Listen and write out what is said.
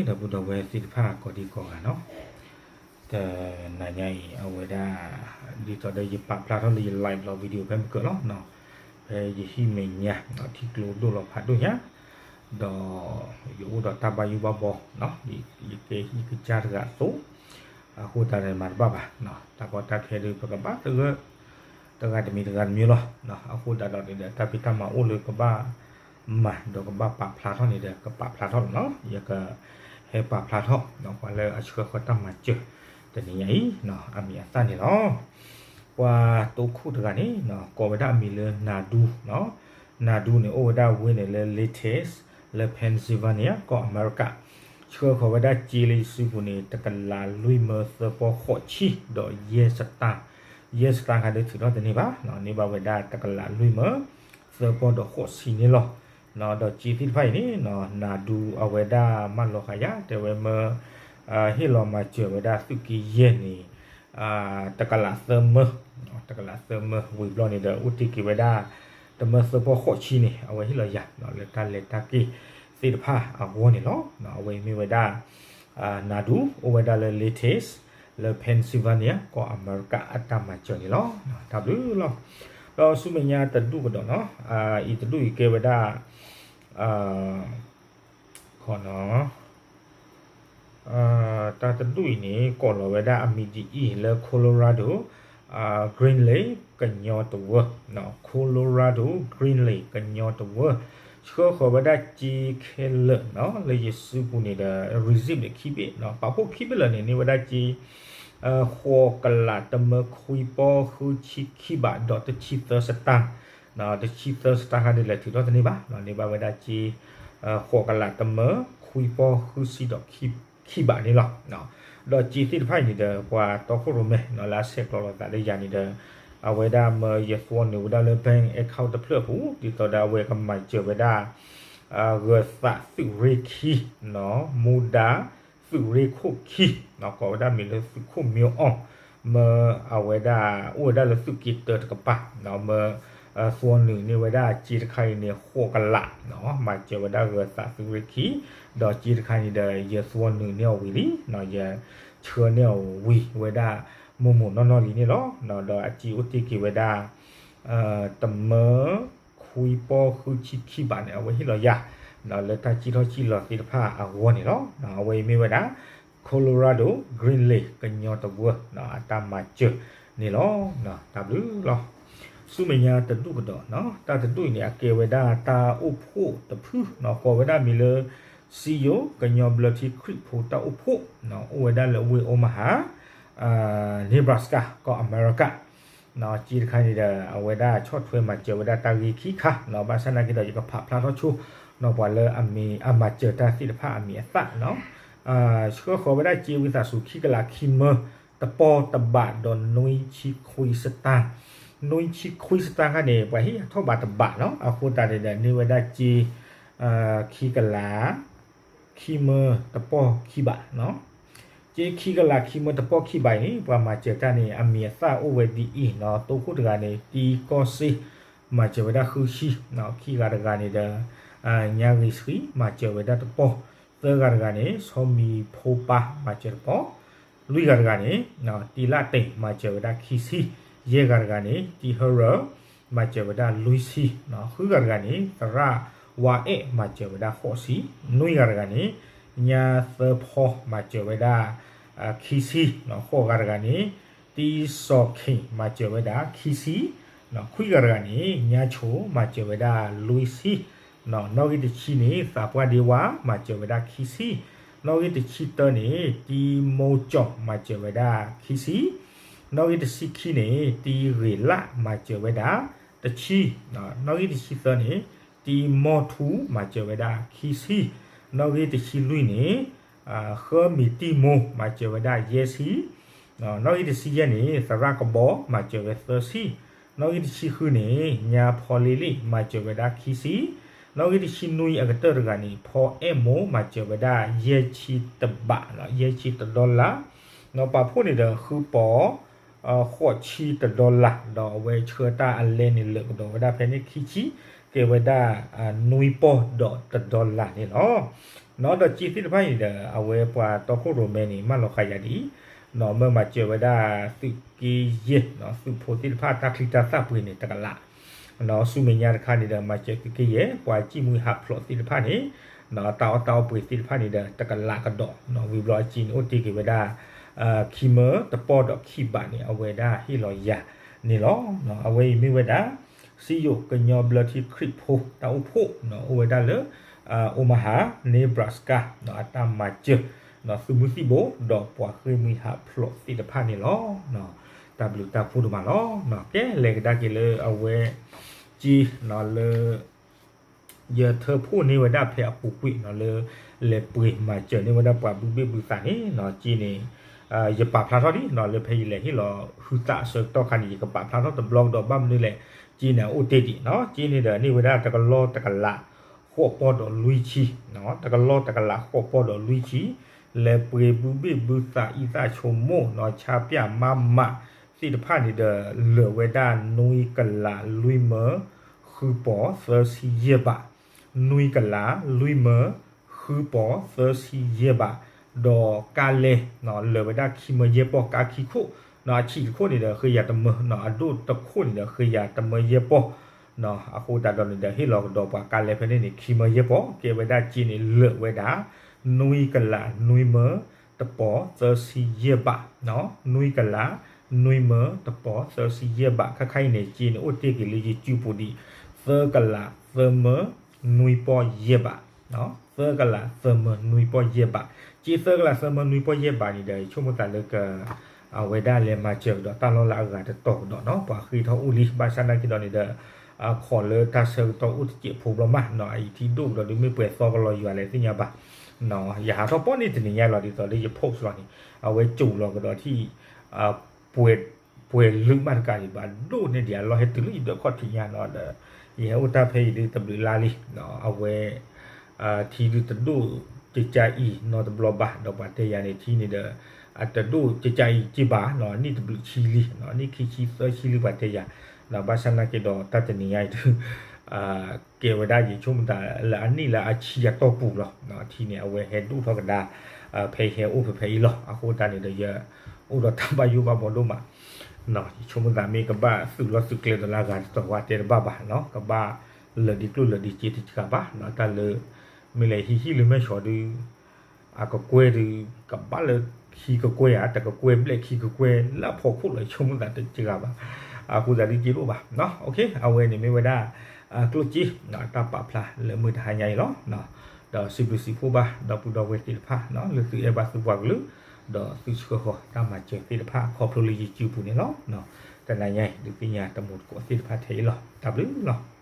ဒီပုၢ်ဒီဝဲၢ်သ့ၣ်တဖၣ်ကိးဒံကိးဂၤနီၤ, တနၤညါအံၤ အဝဲဒၣ် ဒ်သိးဒီးယပာ်ဖျါထီၣ်လၢယ live လီၤ video ဖဲမုၢ်ကၢၢ်လီၤ, ဖဲယဟံၣ်မဲာ်ညါ ထံကျိဒိၣ်လီၤဖးဒိၣ်ညါ, ဒီးယအိၣ်ဒီးတၢ်ဘၣ်ယိၣ်ဘၣ်ဘီ, ယကဲဟံၣ်ကစၢ်တဂၤအသိး, အဃိသတးန့ၣ်မၤတဘၣ်ဘၣ်, တၢ်ကီတၢ်ခဲဒီး ပကဘၣ်သဂၢၢ် တဂၤတမံၤတဂၤတမံၤလီၤ. အဃိသတးဒီးန့ၣ်ဒီး တၢ်ဖံးတၢ်မၤအိၣ်လၢကဘၣ်မၤဒီးကဘၣ်ပာ်ဖျါထီၣ်န့ၣ်ဒီး ကပာ်ဖျါထီၣ်လီၤနီၤ, ယကဟဲပာ်ဖျါထီၣ် ပှၤလၢအဆှၢဃီၤတၢ်မၤစၢၤ တနံၤညါအံၤ အမံၤအသၣ်န့ၣ်လီၤ. ပှၤတိခိၣ်တဂၤန့ၣ် ကိးဝဲဒၣ်အမံၤလၢ Nadeau နီၤ, Nadeau န့ၣ် အိၣ်ဝဲဒၣ်ဝ့ၢ်န့ၣ်လၢ Lititz လၢ Pennsylvania ကီၢ်အမဲရကၤ, ဆှၢဃီၤဝဲဒၣ်စ့လၢယစုပူၤန့ၣ် တကလးလွံၢ်မၢသၢပီၢ်ဃိးဆံဒီးယဲၢ်စတၢၢ်, ယဲၢ်စတၢၢ်ခါဒုးထုးထီၣ်တန့ၢ်ဘၣ်, န့ၢ်ဘၣ်ဝဲဒၣ်တကလးလွံၢ်မၢသၢပီၢ်ဒီးဃိးဆံန့ၣ်လီၤ. ဒီးစ့သ့ၣ်တဖၣ်အံၤန့ၣ် Nadeau အဝဲဒၣ်မၢလီၤဃာ်ယၤ တဲဝဲမၢ ဟ့ၣ်လီၤမၤစၢၤဝဲဒၣ်သုးက့ယဲၢ်န့ၣ် တကလးသၢမၢ, တကလးသၢမၢဝံၤဘျီန့ၣ်ဒီး အိၣ်တ့ၢ်က့ၤဝဲဒၣ် တမၢသၢပီၢ်ဃိးဆံန့ၣ် အဝဲဟ့ၣ်လီၤယၤ လၢတၢ်လဲၤတၢ်က့ၤသ့ၣ်တဖၣ်အဂီၢ်န့ၣ်လီၤ. အဝဲမ့ၢ်ဝဲဒၣ် Nadeau အိၣ်ဝဲဒၣ်လၢ Lititz လၢ Pennsylvania ကီၢ်အမဲရကၤအတၢ်မၤစၢၤန့ၣ်လီၤ. တၢ်ဘျုးလီၤ. ဒီးဆူမဲာ်ညါတဒူၣ်ကဒီးနီၤ, အံၤတဒူၣ်အံၤကဲဝဲဒၣ် ခီနီၤ တၢ်တဒူၣ်အံၤန့ၣ် ကိးလီၤဝဲဒၣ်အမံၤဒ်အံၤ လၢ Colorado Green Lake ကညီတဝၢ, Colorado Green Lake ကညီတဝၢ ဆှၢဃီၤဝဲဒၣ်စ့ခဲလၢာ်နီၤ လၢယစုပူၤန့ၣ်ဒီး receipt န့ၣ်ခံဘ့ၣ်, ပာ်ဖှိၣ်ခံဘ့ၣ်လၢာ်န့ၣ် န့ၢ်ဝဲဒၣ်စ့ ဃိးကလးတမၢခွံပီၢ်ဃုဆံခံဘး ဒီးတဆံသၢစတၢၢ်, တဆံသၢစတၢၢ်ခါဒုးလဲၤထုးထီၣ်တန့ၢ်ဘၣ်, န့ၢ်ဘၣ်ဝဲဒၣ်စ့ ဃိးကလးတမၢခွံပီၢ်ဃုဆံဒီးခံဘးန့ၣ်လီၤ. ဒီးစ့သ့ၣ်တဖၣ်အံၤန့ၣ်ဒီး ပှၤတီခိၣ်ရိၣ်မဲနီၤ လၢအဆဲးကျိးလိာ်သးလၢယၤန့ၣ်ဒီး အဝဲဒၣ်မၢယသွီနုာ်ဝဲဒၣ်လၢ bank account တဖျၢၣ်အပူၤ ဒ်သိးဒီးအဝဲကမၤစၢၤဝဲဒၣ် ဂၢၤသးသုးရ့ၣ်ခံနီၤ မူဒါသုးရ့ၣ်ခိၣ်ခံ, ကိးဝဲဒၣ်မံၤလၢသုးခိၣ်မၠိအီၣ်, မၢအဝဲဒၣ်အိၣ်ဝဲဒၣ်လၢသုးက့တၢတကပၤ, မၢသွီနုာ်န့ၢ်ဝဲဒၣ်စ့တခါအံၤန့ၣ် ဃိးကလး, မၤစၢၤဝဲဒၣ်ဂၢၤသးသုးရ့ၣ်ခံ, ဒီးစ့တခါန့ၣ်ဒီး ယသွီနုာ်န့ၢ်အီၤဝံၤလံ, ယဆှၢန့ၢ်အီၤဝံၤဝဲဒၣ်မိၢ်မိၢ်နီၢ်နီၢ်လံန့ၣ်လီၤ. ဒီးအစ့အိၣ်တ့ၢ်က့ၤဝဲဒၣ် တမၢ ခွံပီၢ်ဃုဆံခံဘးန့ၣ် အဝဲဟ့ၣ်လီၤယၤ လၢတၢ်စံၣ်ထီၣ်စံၣ်လီၤသ့ၣ်တဖၣ်အဂီၢ်န့ၣ်လီၤ. အဝဲအံၤမ့ၢ်ဝဲဒၣ် Colorado Green Lake ကညီတဝၢ အတၢ်မၤစၢၤန့ၣ်လီၤ. တၢ်ဘျုးလီၤ. ဆူမဲာ်ညါတဒူၣ်ကဒီး, တၢ်တဒူၣ်အံၤန့ၣ် အကဲဝဲဒၣ်တၢ်အိၣ်ဖှိၣ်တဖု, ကိးဝဲဒၣ်မံၤလၢ စံယိၤ ကညီဘျၢထံခရံာ်ဖိတၢ်အိၣ်ဖှိၣ်, အိၣ်ဝဲဒၣ်လၢဝ့ၢ် Omaha Nebraska ကီၢ်အမဲရကၤ စ့တခါန့ၣ်ဒီး အဝဲဒၣ်ဆီၣ်ထွဲမၤစၢၤဝဲဒၣ်တၢ်ဂ့ၢ်ခံခါ, ဘၣ်ဆၣ်နာ်က့ဒီး ယကဖးဖျါထီၣ်ဆိ ပှၤလၢအမၤစၢၤတၢ်သ့ၣ်တဖၣ်အမံၤအသၣ်, ဆှၢဃီၤဝဲဒၣ်စ့ဝံသးစူၤ ခံကလးခံမၢတပီၢ်တဘးဒီးနွံဆံခွံစတၢၢ်, နွံဆံခွံစတၢၢ်ခါန့ၣ် ပှၤဟ့ၣ်ယၤထီၣ်ဘးတဘးနီၤ, အဃိသတးန့ၣ်ဒီး န့ၢ်ဝဲဒၣ်စ့ ခံကလး ခံမၢတပီၢ်ခံဘး, စ့ခံကလးခံမၢတပီၢ်ခံဘးအံၤန့ၣ် ပှၤမၤစၢၤတၢ်န့ၣ် အမံၤအသၣ်အိၣ်ဝဲဒ်အံၤ, တိခိၣ်တဂၤန့ၣ် တံကီၢ်စ့ မၤစၢၤဝဲဒၣ်ဃုဆံ, ခံဂၤတဂၤန့ၣ်ဒီး ညါဂ့ၤဆှံ မၤစၢၤဝဲဒၣ်တပီၢ်, သၢဂၤတဂၤန့ၣ် ဆီမံၤဖိပၢ် မၤစၢၤတပီၢ်, လွံၢ်ဂၤတဂၤန့ၣ် တံလၣ်တ့ၢ် မၤစၢၤဝဲဒၣ်ခံဆံ, ယဲၢ်ဂၤတဂၤန့ၣ် တံဟၢရၢ မၤစၢၤဝဲဒၣ်လွံၢ်ဆံ, ဃုဂၤတဂၤန့ၣ် သရၣ်ဝါအဲၣ် မၤစၢၤဝဲဒၣ်ဃိးဆံ, နွံဂၤတဂၤန့ၣ် ညါသၢဖီ မၤစၢၤဝဲဒၣ် ခံဆံ, ဃိးဂၤတဂၤန့ၣ် တံစီၤခ့ၣ် မၤစၢၤဝဲဒၣ်ခံဆံ, ခွံဂၤတဂၤန့ၣ် ညါဆိ မၤစၢၤဝဲဒၣ်လွံၢ်ဆံ, နီၣ်ဂံၢ်တဆံန့ၣ် သးပှၢ်ဒ့ဝါ မၤစၢၤဝဲဒၣ်ခံဆံ, နီၣ်ဂံၢ်တဆံတၢန့ၣ် တံမိကၠီၣ် မၤစၢၤဝဲဒၣ်ခံဆံ, နီၣ်ဂံၢ်တဆံခံန့ၣ် တံဂ့ၤလၣ် မၤစၢၤဝဲဒၣ်တဆံ, နီၣ်ဂံၢ်တဆံသၢန့ၣ် တံမိၢ်ထူ မၤစၢၤဝဲဒၣ်ခံဆံ, နီၣ်ဂံၢ်တဆံလွံၢ်န့ၣ် ဃၢမံၤတံမိၢ် မၤစၢၤဝဲဒၣ်ယဲၢ်ဆံ, နီၣ်ဂံၢ်တဆံယဲၢ်န့ၣ် သရၣ်ကဘီ မၤစၢၤဝဲသၢဆံ, နီၣ်ဂံၢ်တဆံဃုန့ၣ် ညါဖီလ့လ့ၣ် မၤစၢၤဝဲဒၣ်ခံဆံ, နီၣ်ဂံၢ်တဆံနွံအကတၢၢ်တဂၤန့ၣ် ဖီအဲၣ်မိၢ် မၤစၢၤဝဲဒၣ်ယဲၢ်ဆံတဘး, ယဲၢ်ဆံတဒီလၣ်, နီၣ်ပာ်ဖှိၣ်န့ၣ်ဒီး ဃုပီၤ ဃိးဆံတဒီလၣ်, ဒီးအဝဲဆှၢတၢ်အလဲန့ၣ် လၢာ်ကဒီးဝဲဒၣ်ဖဲန့ၣ်ခံဆံ, ကဲဝဲဒၣ် နွံပီၤဒီးတဒီလၣ်န့ၣ်လီၤ. ဒီးစ့သ့ၣ်တဖၣ်အံၤဒီး အဝဲပှၤတီခိၣ်ရိၣ်မဲန့ၣ် မၢလီၤဃာ်ယၤဒ်အံၤ, မၢမၤစၢၤဝဲဒၣ်သုးက့ယဲၢ် သုးဖိသ့ၣ်တဖၣ်တၢ်ချံတၢ်သၣ်ပှ့ၤန့ၣ် တကလး, ဆူမဲာ်ညါတခါန့ၣ်ဒီး မၤစၢၤသုးက့ယဲၢ် ပှၤစံၣ်မှံဟးဖျိးသ့ၣ်တဖၣ်န့ၣ် တၢ်အီၣ်တၢ်အီပှ့ၤသ့ၣ်တဖၣ်န့ၣ်ဒီး တကလးကဒီး, ဝံၤဘျီအစ့န့ၣ်အိၣ်တ့ၢ်က့ၤဝဲဒၣ် ခံမၢတပီၢ်ဒီးခံဘးန့ၣ် အဝဲဒၣ်ဟ့ၣ်လီၤယၤန့ၣ်လီၤ. အဝဲအံၤမ့ၢ်ဝဲဒၣ် စံယိၣ်ကညီဘျၢထံခရံာ်ဖိတၢ်အိၣ်ဖှိၣ် အိၣ်ဝဲဒၣ်လၢ Omaha Nebraska အတၢ်မၤစၢၤ သုးမုၢ်သံၣ်ဘိ ဒီးပှၤဃ့ၢ်မှံဟးဖျိးသ့ၣ်တဖၣ်န့ၣ်လီၤ. တၢ်ဘျုးတၢ်ဖှိၣ်ဒိၣ်မးလီၤ. ကဲ လဲၤကဒါက့ၤလၢအဝဲ စ့လၢ ယထၢဖှိၣ်န့ၢ်ဝဲဒၣ်ဖဲအပူၤကွံာ်လၢ လဲၤပှ့ၤမၤစၢၤန့ၢ်ဝဲဒၣ်ပှၤဘုဘ့ၣ်ဘုသးန့ၣ် စ့န့ၣ် ယပာ်ဖျါထီၣ်ဒံးလၢဖဲယလဲၤဟ့ၣ်လီၤဟုသးအဆၢကတီၢ်ခါန့ၣ် ယကပာ်ဖျါထီၣ်တဘျီကဒီး ဘၣ်မနုၤလဲၣ် စ့န့ၣ်အအိၣ်တ့ၢ်ဒံး စ့န့ၣ်ဒီးန့ၢ်ဝဲဒၣ်တကလီၢ်တကလး ဃိးပီၢ်ဒီးလွံၢ်ဆံ, တကလီၢ်တကလးဃိးပီၢ်ဒီးလွံၢ်ဆံ, လဲၤပှ့ၤဘုဘ့ၣ်ဘုသးအံသၣ်ဆိကမိၣ် ဆါပၠၣ်မးမးသ့ၣ်တဖၣ်န့ၣ်ဒီး လၢာ်ဝဲဒၣ်နွံကလးလွံၢ်မၢ ဃုပီၢ်သၢဆံယဲၢ်ဘး, နွံကလးလွံၢ်မၢ ဃုပီၢ်သၢဆံယဲၢ်ဘး, ဒီးကါလဲ လၢာ်ဝဲဒၣ်ခံမၢယဲၢ်ပီၢ် ကါခံခိၣ်, အဆံးတခိၣ်န့ၣ်ဒီးဃ့ယၤတမၢ, အဒိၣ်တခိၣ်န့ၣ်ဒီးဃ့ယၤတမၢယဲၢ်ပီၢ်, အဃိသတးဒီးန့ၣ်ဒီး ဟ့ၣ်လီၤကဒီးပှၤကါလဲဖဲန့ၣ်န့ၣ် ခံမၢယဲၢ်ပီၢ် ကဲဝဲဒၣ်စ့န့ၣ်လၢာ်ဝဲဒၣ် နွံကလးနွံမၢ တပီၢ်သၢဆံယဲၢ်ဘး, နွံကလးနွံမၢ တပီၢ်သၢဆံယဲၢ်ဘး, ခဲခါအံၤန့ၣ် စ့န့ၣ်အိၣ်တ့ၢ်က့ၤလၢယစုပူၤဒံး သၢကလးသၢမၢ နွံပီၢ်ယဲၢ်ဘး, သၢကလးသၢမၢနွံပီၢ်ယဲၢ်ဘး, စ့သၢကလးသၢမၢနွံပီၢ်ယဲၢ်ဘးန့ၣ်ဒီး ယဆိကမိၣ်သးလၢက အဝဲဒၣ်လဲၤမၤစၢၤကဒီးတၢ်လီၢ်လၢအဂၤတတီၤကဒီးနီၤ ပှၤဃ့ထီၣ်အိၣ်လံ ဘၣ်ဆၣ်နာ်က့ဒီးန့ၣ်ဒီး ခိးလၢတၢ်ဆၢကတီၢ်အိၣ်တစဲးဖိဘျီမးနီၤ အအံၤထံဒိၣ်ကဒီးဒုးမ့ၢ်ပှဲၤသီကလီၤယွၤလဲၣ်သ့ၣ်ညါဘၣ်, ယဟးထီၣ်ပီၢ်န့ၣ်တနံၤညါလီၤဒ်သိးလၢယ post လီၤန့ၣ် အဝဲကၠိလီၤကဒီးထံၣ် ပှဲၤ ပှဲၤလုာ်မးတကးဒံးဘၣ် ဒိၣ်န့ၢ်ဒံးအလီၢ်ဟဲတုၤလၢယဒၢးခီၣ်ထံးညါနီၤဒီး ယဟဲအိၣ်တၢ်ဖဲအံၤဒုးတဘျုးလါလံ, အဝဲ ထံဒုးတဒိၣ်ကကါအံၤနီတဘျီဘၣ် ဒီးပှၤတဲယၤန့ၣ် ထံန့ၣ်ဒီး အတဒိၣ်ကကါအံၤက့ဘၣ်နီၤ နံၣ်တဘျုးဆံလံ, နံၣ်ခံဆံသၢဆံလံပှၤတဲယၤ, ဘၣ်ဆၣ်နာ်က့ဒီးတၢ်တနံၤညါအံၤဒုး ကဲဝဲဒၣ်ယဆိကမိၣ်သးလၢအနံၣ်လၢအဆံအတီၢ်ပူၤလီၤ, ထံန့ၣ် အဝဲဟဲဒိၣ်ထီၣ်ကဒါ ဖဲယဟဲအိၣ်ဖဲဖဲအံၤလီၤ, အဃိသတးန့ၣ်ဒီးယ အိၣ်ဒီးတၢ်ဘၣ်ယိၣ်ဘၣ်ဘှီဒိၣ်မး ယဆိကမိၣ်သးမ့ၢ်ကဘၣ်သုးလီၢ်သုးကျဲဒီးလၢအဂၤတတီၤဝဲတဲတဘၣ်ဘၣ်နီၤ ကဘၣ်လၢာ်ဒံးကျိၣ်လၢာ်ဒံးစ့တစှၤဘၣ်နီၤ တၢ်လၢ မ့ၢ်လဲၤဟံးဟံၣ်လၢမဲၢ်ဆီးဒုး အကကွဲၢ်ဒုး ကဘၣ်လၢခံကကွဲၢ်ဧါ တကကွဲၢ်ဘျဲၣ်ခံကကွဲၢ်လၢအဖီခိၣ်လီၤ ယဆိကမိၣ်သးတစှၤဘၣ် အဃိသတးဒုးက့ဒိၣ်ဘၣ်နီၤ အဝဲန့ၣ်မ့ၢ်ဝဲဒၣ် ကျိၣ်စ့ တၢ်ပာ်ဖျါလၢမုၢ်တဟါညါအံၤလီၤ ဒီးစံးဘျုးစံးဖှိၣ်ဘၣ်ဒီပုၢ်ဒီဝဲၢ်သ့ၣ်တဖၣ် လၢသုအဲၣ်ဘၣ်သုပှၤကလုာ် ဒီးသုဆှၢဃီၤတၢ်မၤစၢၤသ့ၣ်တဖၣ် ခီဖျိလၢယစုပူၤန့ၣ်လီၤ. တနၤညါအံၤ ဒုးသ့ၣ်ညါတမူတကိးသ့ၣ်တဖၣ်ထဲအံၤလီၤ. တၢ်ဘျုးလီၤ.